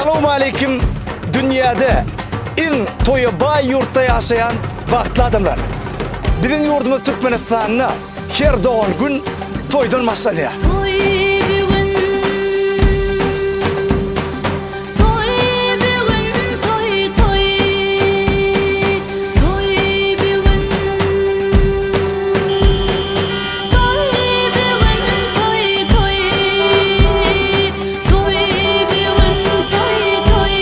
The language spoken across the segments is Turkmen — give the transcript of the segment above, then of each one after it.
Salowmaleýkim dünýäde iň toýa baý ýurtda ýaşaýan bagtly adamlar. Biziň ýurdumyz Türkmenistanda her dogan gün toýdan başlanýar. Toý bu gün Toý bu gün toý toý Toý bu gün Toý bu gün toý toý Toý bu gün toý toý.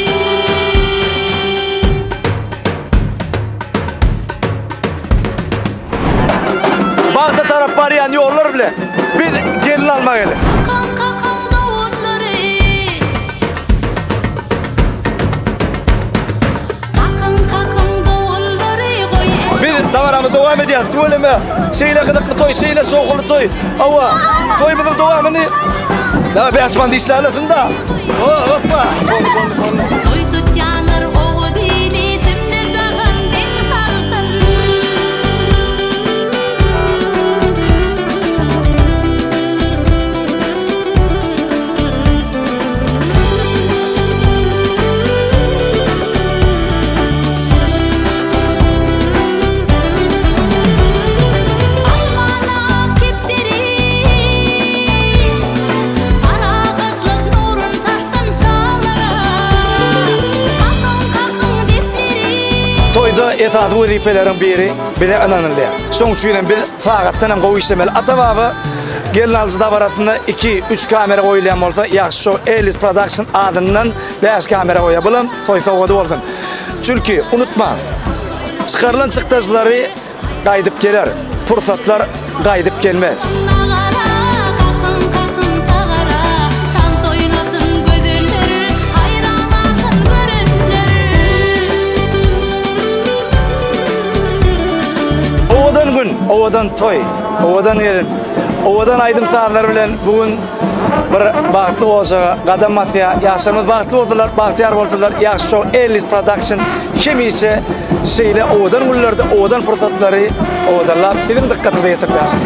Bagta tarap barýan ýollar bilen biz gelin alma geldik. Kaň kakaň dowullary. Kakyň kakyň dowullary goý. Biz dabaramyzy dowam edýäris. Tüweleme. Şeýle gyzykly toý, şeýle şowhunly toý. Hawa, toýumyzyň dowamyny Ýa bäş man dişlälesin-da. Hoppa. Boldy, boldy, boldy. Toý tutýanlar oguz ili jümle-jahan deň salsyn. Asmana ak kepderi, Parahatlyk nurun saçsyn çaglara. Kakyň, kakyň depleri. Toýda esasy wezipeleriň biri bize ynanylýar. Şonuň üçin hem biz sagatdan hem gowy işlemeli. Ata-baba gelnalyjy dabarasynda iki, üç kamera goýulýan bolsa, ýagşy şo Ellis Production adyndan bäş kamera goýýar. Bulam toý sowgady bolsun. Çünki unutmaň, çykarylan çykdajylary gaýdyp geler, pursatlar gaýdyp gelmez. Nagara, kakyň, kakyň tagara, Tans oýnasyn gözeller, Haýran galsyn görenler. Owadan gün, owadan toý, owadan gelin, owadan aýdym-sazlar bilen bu gün bir bagtly ojaga gadam basýar. Ýaşlarymyz bagtly bolsunlar, bagtyýar bolsunlar. Ýagşy Show Ellis Production hemişe şeýle owadan günlerde owadan pursatlary owadanlap siziň dykgatyňyza ýetirip ýaşar.